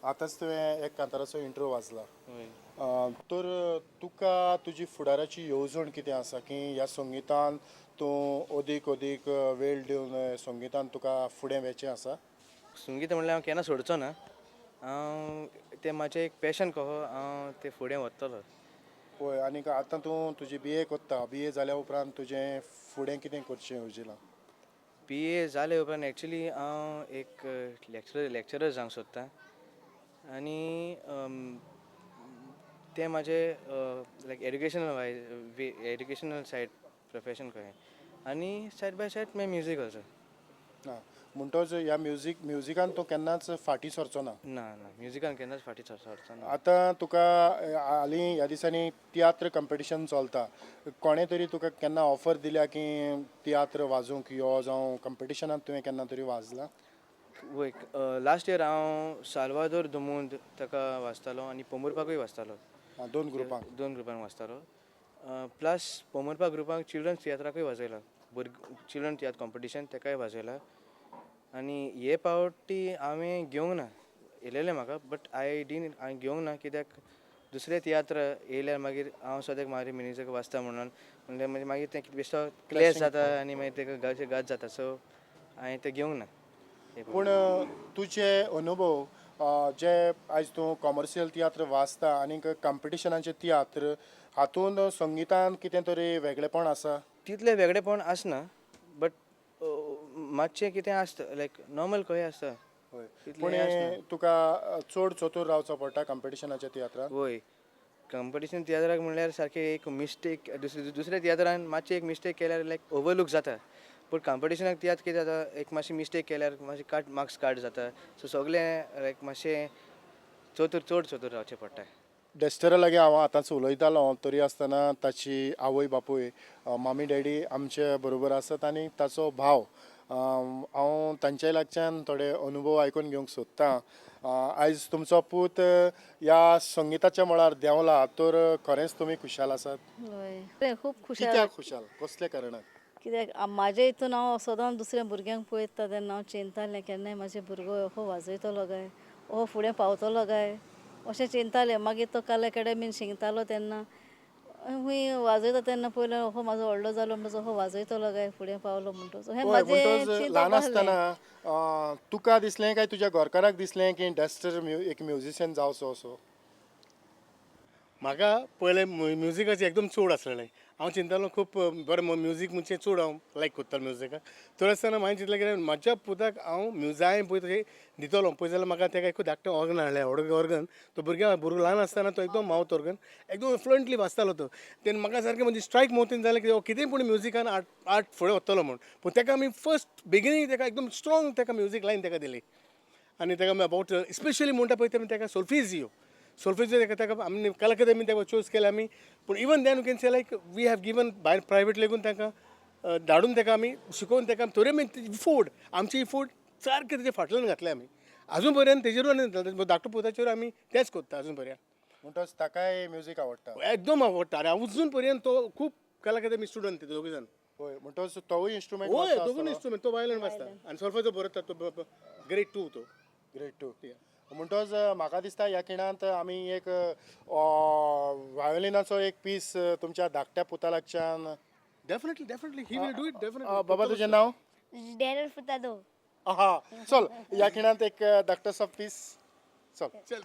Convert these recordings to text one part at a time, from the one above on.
आतांच तुवें एक कांताराचो इंट्रो वाजला. वय. तर तुका तुजी फुडाराची येवजण कितें आसा की ह्या संगितान तूं अदीक अदीक वेळ दिवन संगितान तुका फुडें वचचें आसा? संगीत म्हणल्यार हांव केन्ना सोडचो ना. हांव तें म्हाजें एक पॅशन कहो, हांव तें फुडें व्हरतलो. पळय, आनीक आतां तूं तुजी बी ए कोत्ता. बी ए जाल्या उपरांत तुजें फुडें कितें करचें येवजिलां? बी ए जाले उपरांत एक्चुली हांव एक लॅक्चरर जावंक सोदतां आनी तें म्हाजें like educational wise educational side profession कहें आनी सायड बाय सायड मागीर म्युजीक आसा. आं, म्हणटोच ह्या म्युजिकान तूं केन्नाच फाटीं सरचो ना? ना ना, म्युजिकान केन्नाच फाटीं सरचो ना. आतां तुका हालीं ह्या दिसांनी तियात्र कंपिटिशन चलता. कोणें तरी तुका केन्ना ऑफर दिल्या की तियात्र वाजोवंक यो, जावं कंपिटिशनांत तुवें केन्ना तरी वाजलां? वय, लास्ट इयर हांव साल्वादोर दुमुंद ताका वाजतालो आनी पोमुरपाकूय वाजतालो. आं, दोन ग्रुपांक? दोन ग्रुपांक वाजतालो. प्लस पोमुरपा ग्रुपांक चिल्ड्रन्स तियात्राकूय वाजयला, चिल्ड्रन तियात्र कॉम्पिटिशन ताकाय वाजयला. आनी हे पावटी हांवें घेवंक ना, येयलेलें म्हाका बट I डीन हांवें घेवंक ना कित्याक दुसरे तियात्र येयल्यार मागीर हांव सद्याक म्हाजे मिनिजक वाजता म्हणून म्हणल्यार मागीर तें कितें बेश्टो क्लॅश जाता आनी मागीर तेका गाज जाता. सो हांवें तें घेवंक ना. पूण तुजे अनुभव जे आयज तूं कॉमर्शियल तियात्र वाजता आनीक कंपिटिशनाचे तियात्र हातून संगितान कितें तरी वेगळेपण आसा? तितलें वेगळेपण आसना बट मातशें कितें आसता, लायक नॉर्मल खंय आसता. हय, तितलें पूण आसना. तुका चड चतूर रावचो पडटा कंपिटिशनाच्या तियात्रान? वय, कंपिटिशन तियात्राक म्हणल्यार सारकें एक मिस्टेक दुसऱ्या तियात्रान मातशें एक मिस्टेक केल्यार लायक ओवरलूक जाता, पूण कंपिटिशनाक तियात्र कितें जाता, एक मातशी मिस्टेक केल्यार मातशें काट मार्क्स काट जाता. सो सगळें लायक मातशें चतूर, चड चतूर रावचें पडटा. डॅस्टरा लागीं हांव आतांच उलयतालो तरी आसतना ताची आवय बापूय, मामी डॅडी आमचे बरोबर आसात आनी ताचो भाव. हांव तांचे लागच्यान थोडे अनुभव आयकून घेवंक सोदतां. आयज तुमचो पूत ह्या संगिताच्या मळार देंवला तर खरेंच तुमी खुशाल आसात? हय, खूब खुशाल. कित्याक खुशाल, कसल्या कारणान? कित्याक म्हाजे हितून हांव सदांच दुसऱ्या भुरग्यांक पळयता तेन्ना हांव चिंतालें केन्नाय म्हाजे भुरगो हो वाजयतलो काय, हो फुडें पावतलो काय अशें चिंतालें. मागीर तो काल एकाडेमीन शिकतालो तेन्ना खूंय वाजयता तेन्ना पयलें हो म्हाजो व्हडलो जालो म्हणटच हो वाजयतलो काय, फुडें पावलो म्हणटच हें म्हाजें. ल्हान आसतना तुका दिसलें काय तुज्या घरकाराक दिसलें की डॅस्टर एक म्युजिशियन जावचो असो? म्हाका पयलें म्युजिकाचें एकदम चड आसलेलें. हांव चिंतालो खूब बरें म्युजीक म्हणजे चड हांव लायक करतालो म्युजिकाक. तर आसतना हांवें चिंतलें कितें म्हाज्या पुताक हांव म्युजाय पळय तशें दितलो पळय जाल्यार म्हाका तेका एक धाकटें ऑर्गन हाडलें, व्हडलें ऑर्गन. तो भुरगो ल्हान आसतना तो एकदम मावथ ऑर्गन एकदम फ्लुएंटली वाजतालो तो. तेन्ना म्हाका सारकें म्हणजे स्ट्रायक मोतीन जालें की कितेंय पूण म्युजिकान आर्ट फुडें वतलो म्हूण. पूण तेका आमी फर्स्ट बिगिनींग तेका एकदम स्ट्रोंग तेका म्युजीक लायन तेका दिली आनी तेका आमी अबावट स्पेशली म्हणटा पळय तेमी तेका सोल्फिजियो, सोल्फेजियो तेका तेका आमी कला अकादमी तेका चूज केलें आमी. पूण even then you can say like we have given भायर प्रायवेट लेगून तांकां धाडून तेका आमी शिकोवन तेका तरी आमी इफोर्ड आमची इफोर्ड सारकें तेजे फाटल्यान घातले आमी आजून पर्यंत तेजेरूय. आनी धाकटो पुताचेर आमी तेंच करता आजून पर्यंत. म्हणटच ताकाय म्युजीक आवडटा? एकदम आवडटा आनी अजून पर्यंत तो खूब कला अकादमी स्टुडंट ते दोगूय जाण. हय, म्हणटच तोवूय इन्स्ट्रुमेंट? हय, दोगूय इन्स्ट्रुमेंट. तो वायलन वाजता आनी सोल्फाचो बरयता तो, ग्रेड 2 तो. ग्रेड 2 म्हणटच म्हाका दिसता ह्या खिणांत आमी एक व्हायोलिनाचो एक पीस तुमच्या धाकट्या पुता लागच्यान. Definitely, definitely he will do it, definitely. बाबा, तुजें नांव? डॅरल फुतादो. आहा, चल ह्या खिणांत एक धाकटोसो पीस चल. चल.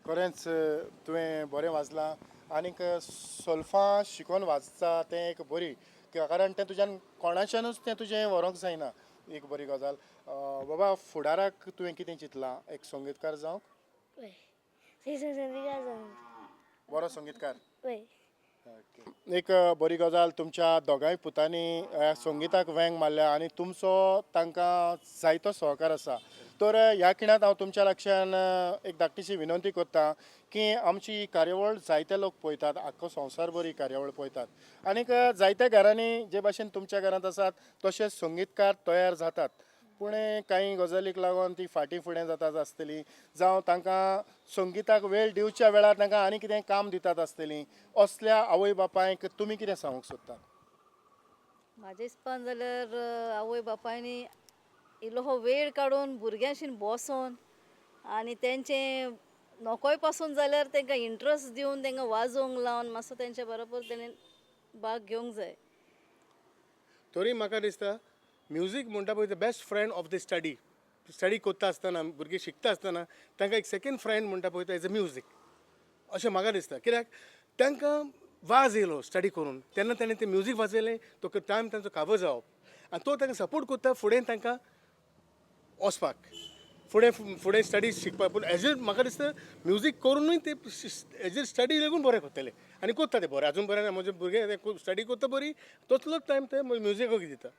खरेंच तुवें बरें वाजलां आनीक सोल्फां शिकोन वाजता तें एक बरी, कारण तें तुज्यान कोणाच्यानूच तें तुजें व्हरूंक जायना. एक बरी गजाल. बाबा, फुडाराक तुवें कितें चिंतलां? एक संगीतकार जावंक? वय, संगीतकार जावंक. बरो संगीतकार. वय. एक बरी गजाल, तुमच्या दोगांय पुतांनी ह्या संगीताक वेंग मारल्या आनी तुमचो तांकां जायतो सहकार आसा. तर ह्या खिणांत हांव तुमच्या लक्षान एक धाकटीशी विनंती करता की आमची ही कार्यावळ जायते लोक पळयतात, आख्खो संवसारभर ही कार्यावळ पळयतात आनीक जायत्या घरांनी जे भाशेन तुमच्या घरांत आसात तशें संगीतकार तयार जातात, पूण कांय गजालीक लागून ती फाटीं फुडें जातात आसतली, जावं तांकां संगीताक वेळ दिवच्या वेळार तांकां आनी कितें काम दितात आसतलीं. असल्या आवय बापायक तुमी कितें सांगूंक सोदतात? म्हाजे हिसपान जाल्यार आवय बापायनी इल्लो वेळ काडून भुरग्यांशीन बसोन आनी तेंचें नोकोय पासून जाल्यार तांकां इंट्रस्ट दिवन तांकां वाजोवंक लावन मातसो तेंच्या बरोबर तेणें भाग घेवंक जाय. तरी म्हाका दिसता म्युजीक म्हणटा पळय, the best friend of the study. Study करता आसतना, भुरगीं शिकता आसतना तांकां एक सेकेंड फ्रेंड म्हणटा पळय, एज अ म्युजीक अशें म्हाका दिसता. कित्याक तांकां वाज येयलो स्टडी करून तेन्ना ताणें तें म्युजीक वाजयलें, तो टायम तांचो काबो जावप आनी तो तांकां सपोर्ट करता फुडें तांकां वचपाक, फुडें फुडें स्टडीज शिकपाक. पूण एज अ म्हाका दिसता म्युजीक करुनूय ते एज अ स्टडी लेगून बरें करतले आनी करता ते बरें. आजून बरें म्हजे भुरगे स्टडी करता बरी, तसलोच टायम ते म्युजिकाक दिता.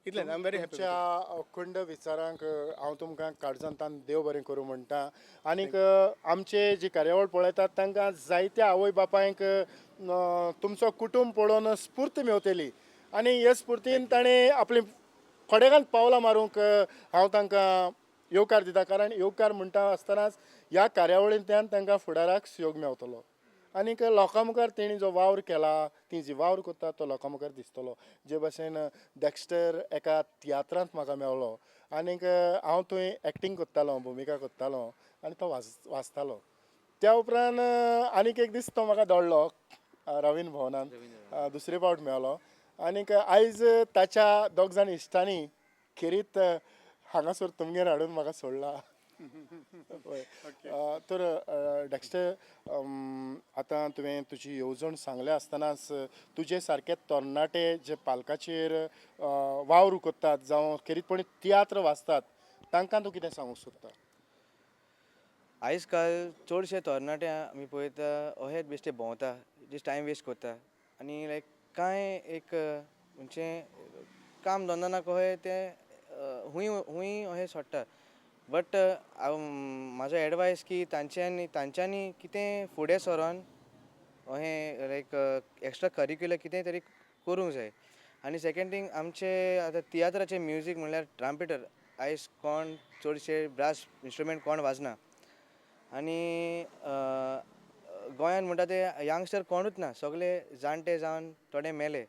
इतलें. I am very happy. तुमच्या अखंड विचारांक हांव तुमकां काळजांतान देव बरें करूं म्हणटा. आनीक आमचे जी कार्यावळ पळयतात तांकां जायत्या आवय बापायंक तुमचो कुटूंब पळोवन स्फूर्त मेवतली आनी हे स्फुर्तीन ताणें आपली खडेगांत पावलां मारूंक हांव तांकां येवकार दिता. कारण येवकार म्हणटा आसतनाच ह्या कार्यावळींतल्यान तांकां फुडाराक सहयोग मेवतलो आनीक लोकां मुखार तेणी जो वावर केला, ती जी वावर करता तो लोकां मुखार दिसतलो. जे भाशेन डॅक्स्टर एका तियात्रांत म्हाका मेवलो आनीक हांव थंय एक्टींग करतालो, भुमिका करतालो आनी तो वाचतालो. त्या उपरांत आनीक एक दीस तो म्हाका दडलो रवींद्र भवनान, दुसरे फावट मेवलो आनीक आयज ताच्या दोग जाण इश्टांनी खेरीत हांगासर तुमगेर हाडून म्हाका सोडला. तर डॅक्स्टर, आतां तुवें तुजी येवजण सांगल्या आसतनाच तुजे सारके तरणाटे जे पालकाचेर वावर करतात जावं खेरीतपणी तियात्र वाचतात तांकां तूं कितें सांगूंक सोदता? आयज काल चडशे तरणाटे आमी पळयता अहेत बेश्टे भोंवता, जस्ट टायम वेस्ट करता आनी लायक कांय एक म्हणजे काम धंदो ना कहे ते हूंय हूंय अहें सोडटा. बट हांव म्हाजो एडवायस की तांच्यांनी कितें फुडें सरोन अहें लायक एक्स्ट्रा करिक्युलर कितें तरी करूंक जाय. आनी सेकेंड थींग, आमचे आतां तियात्राचें म्युजीक म्हणल्यार ट्रांपेटर आयज कोण चडशे ब्रास इंस्ट्रुमेंट कोण वाजना आनी गोंयान म्हणटा ते यंगस्टर कोणूच ना, सगळे जाणटे जावन थोडे मेले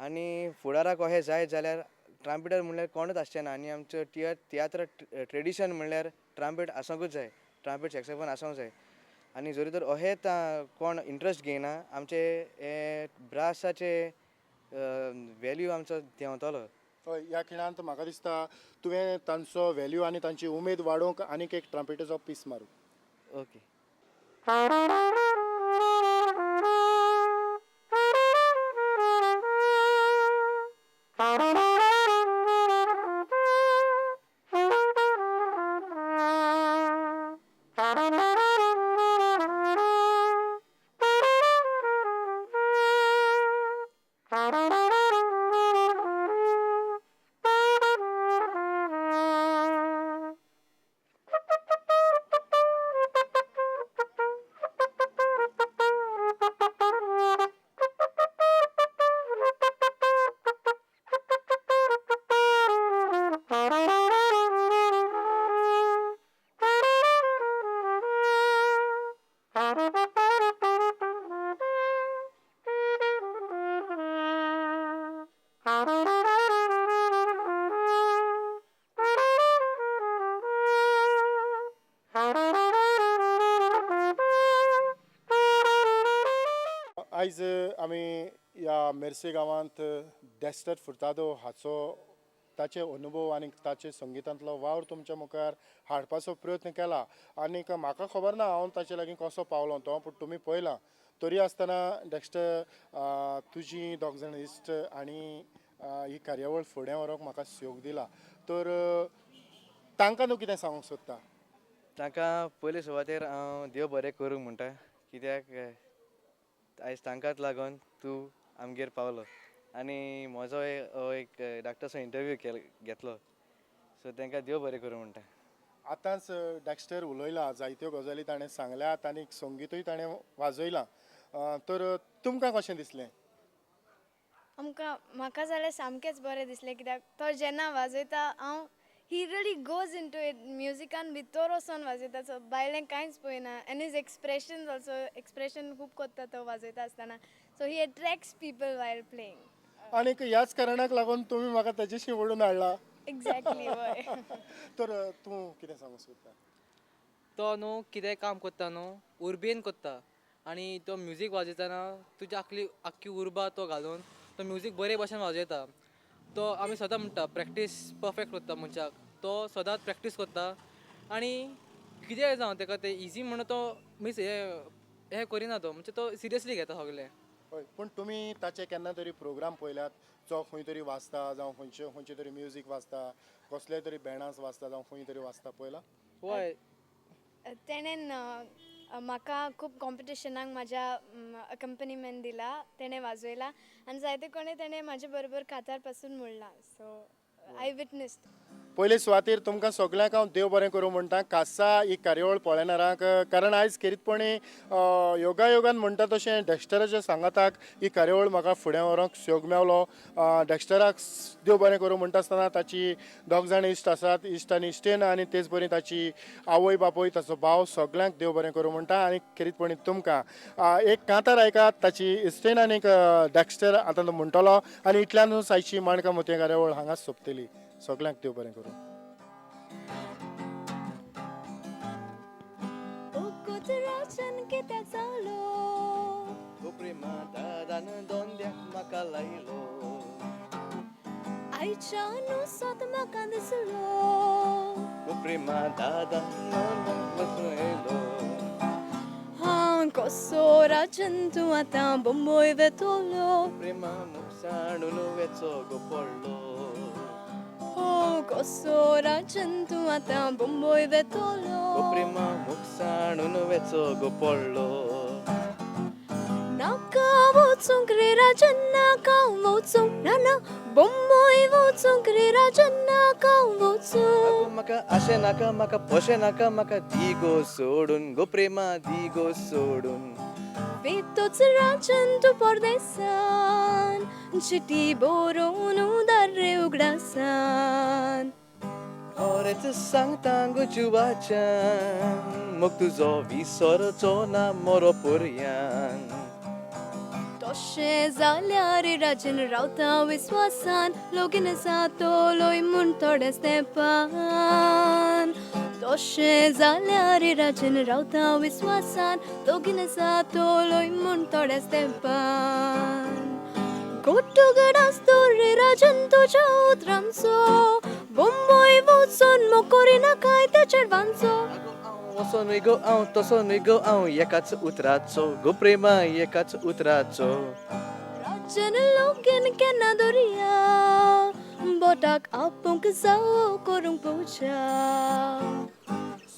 आनी फुडाराक अशें जायत जाल्यार ट्रांपेटर म्हणल्यार कोणूच आसचे ना. आनी आमचो तियात्र ट्रेडिशन म्हणल्यार ट्रांपेट आसोंकूच जाय, ट्रांपेट सॅक्सोफोन आसोंक जाय. आनी जरी तर अहेत कोण इंट्रस्ट घेयना, आमचे हे ब्रासाचे वेल्यू आमचो देंवतलो. हय, ह्या खिणांत म्हाका दिसता तुवें तांचो वेल्यू आनी तांची उमेद वाडोवंक आनीक एक ट्रांपेटाचो पीस मारूं. ओके. आयज आमी ह्या मेर्से गांवांत डॅक्स्टर फुर्तादो हाचो ताचे अनुभव आनी ताचे संगितांतलो वावर तुमच्या मुखार हाडपाचो प्रयत्न केला. आनीक म्हाका खबर ना हांव ताचे लागीं कसो पावलो तो, पूण तुमी पळयलां. तरी आसतना डॅक्स्टर, तुजी दोग जाण इश्ट आनी ही कार्यावळ फुडें व्हरूंक म्हाका सहयोग दिला. तर तांकां तूं कितें सांगूंक सोदता? तांकां पयले सुवातेर हांव देव बरें करूं म्हणटा, कित्याक आयज तांकांच लागून तूं आमगेर पावलो आनी म्हजो हो एक धाकटोसो इंटरव्यू घेतलो. सो तांकां देव बरें करूं म्हणटा. आतांच डॅक्स्टर उलयला, जायत्यो गजाली ताणें सांगल्यात आनी संगितूय ताणें वाजयलां. तर तुमकां कशें दिसलें? आमकां म्हाका जाल्यार सामकेंच बरें दिसलें, कित्याक तो जेन्ना वाजयता हांव he really goes into it, म्युजिकान भितर वचोन वाजयता, सो भायलें कांयच पळयना. And his expressions also, expression खूब कोत्ता तो वाजयता आसतना, so he attracts people while playing. आनीक ह्याच कारणाक लागून तुमी म्हाका ताजेशी ओडून हाडला. एग्जॅक्टली, हय. तर तूं कितें सांगूंक सोदता? तो न्हू कितेंय काम करता न्हू उर्बेन करता आनी तो म्युजीक वाजयतना तुजी आखली आख्खी उर्बा तो घालून तो म्युजीक बरे भशेन वाजयता. तो आमी सदां म्हणटा प्रॅक्टीस परफेक्ट करता मनशाक, तो सदांच प्रॅक्टीस करता आनी कितेंय जावं ताका तें इजी म्हणून तो मिस हें करिना, तो म्हणजे तो सिरियसली घेता सगलें. हय, पूण तुमी ताचे केन्ना तरी प्रोग्राम पळयल्यात जो खंय तरी वाजता, जावं खंयचे खंयचे तरी म्युजीक वाजता, कसले तरी बँडांस वाजता, जावं खंय तरी वाजता पळयला? हय. तेणेन म्हाका खूब कॉम्पिटिशनाक म्हाज्या अकम्पनीमेंट दिला, तेणें वाजयला आनी जायते कोणें तेणें म्हाजे बरोबर कातार पासून म्हणलां, सो I witnessed. पयले सुवातेर तुमकां सगल्यांक हांव देव बरें करूं म्हणटा, खासा ही कार्यावळ पळयणारांक, कारण आयज खेरीतपणी योगायोगान म्हणटा तशें डॅक्स्टराच्या सांगाताक ही कार्यावळ म्हाका फुडें व्हरूंक सहयोग मेवलो. डॅक्स्टराक देव बरें करूं म्हणटा आसतना ताची दोग जाण इश्ट आसात, इश्ट आनी इश्टेन, आनी तेच बरी ताची आवय बापूय, ताचो भाव, सगल्यांक देव बरें करूं म्हणटा. आनी खेरीतपणी तुमकां एक कांतार आयकात, ताची इश्टेन आनी डॅक्स्टर आतां तो म्हणटलो आनी इतल्यानूच आयची माणकां मोतयां कार्यावळ हांगाच सोंपतली. सगल्यांक देव बरें करूं. कित्याक जालो गो प्रेमा दादान दोंद्याक म्हाका लायलो, आयच्या सोत म्हाका दिसलो, गो प्रेमा दादान वचून येयलो, हांव कसो राजन तूं आतां बोंबय वेतलो, प्रेमा मुगसाणून वेचो गो पडलो, हो कसो राजन तूं आतां बोंबय वेतलो, गो प्रेमा मुगसाणून वेचो गो पडलो, नाका वचूंक रे राजन, नाका वचूंक, ना ना बोंबय वचूंक रे राजन, नाका वचूंक, अगो म्हाका आशें नाका, म्हाका पोशें नाका, म्हाका दी गो सोडून, गो प्रेमा दी गो सोडून, वेतोच राजन तूं परदेसान, चिटी बरोवन दार उगडासान, खरेंच सांगता गो जिवाच्यान, मोग तुजो विसरचो ना मोरो पर्यान, तशें जाल्यार राजन रावता विस्वासान, लोगीन जातलोय म्हूण थोड्याच तेंपान, तशें जाल्यार राजन रावता विस्वासान, लोगीन जातलोय म्हूण थोड्याच तेंपान, गोट्टो गडास रे राजन तुज्या उतरांचो, बोंबय वचून मोग करिनाकाय त्या चेडवांचो, आगो हांव असो न्हय गो हांव तसो न्हय गो हांव एकाच उतराचो, गो प्रेमा एकाच उतराचो, राजन लोगीन केन्ना दवरया, बोटाक आपोवंक जावो करूंक पुजा,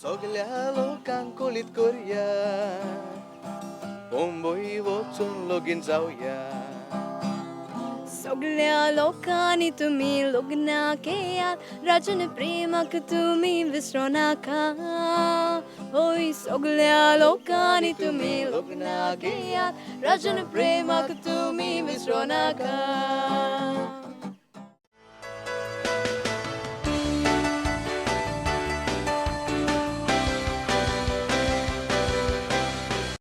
सगल्या लोकांक कळीत करया, बोंबय वचून लगीन जावया, सगल्या लोकांनी तुमी लग्नां घेयात, राजन प्रेमाक तुमी विसरो नाका, हय सगल्या लोकांनी तुमी लग्नां घेयात, राजन प्रेमाक तुमी विसरो नाका.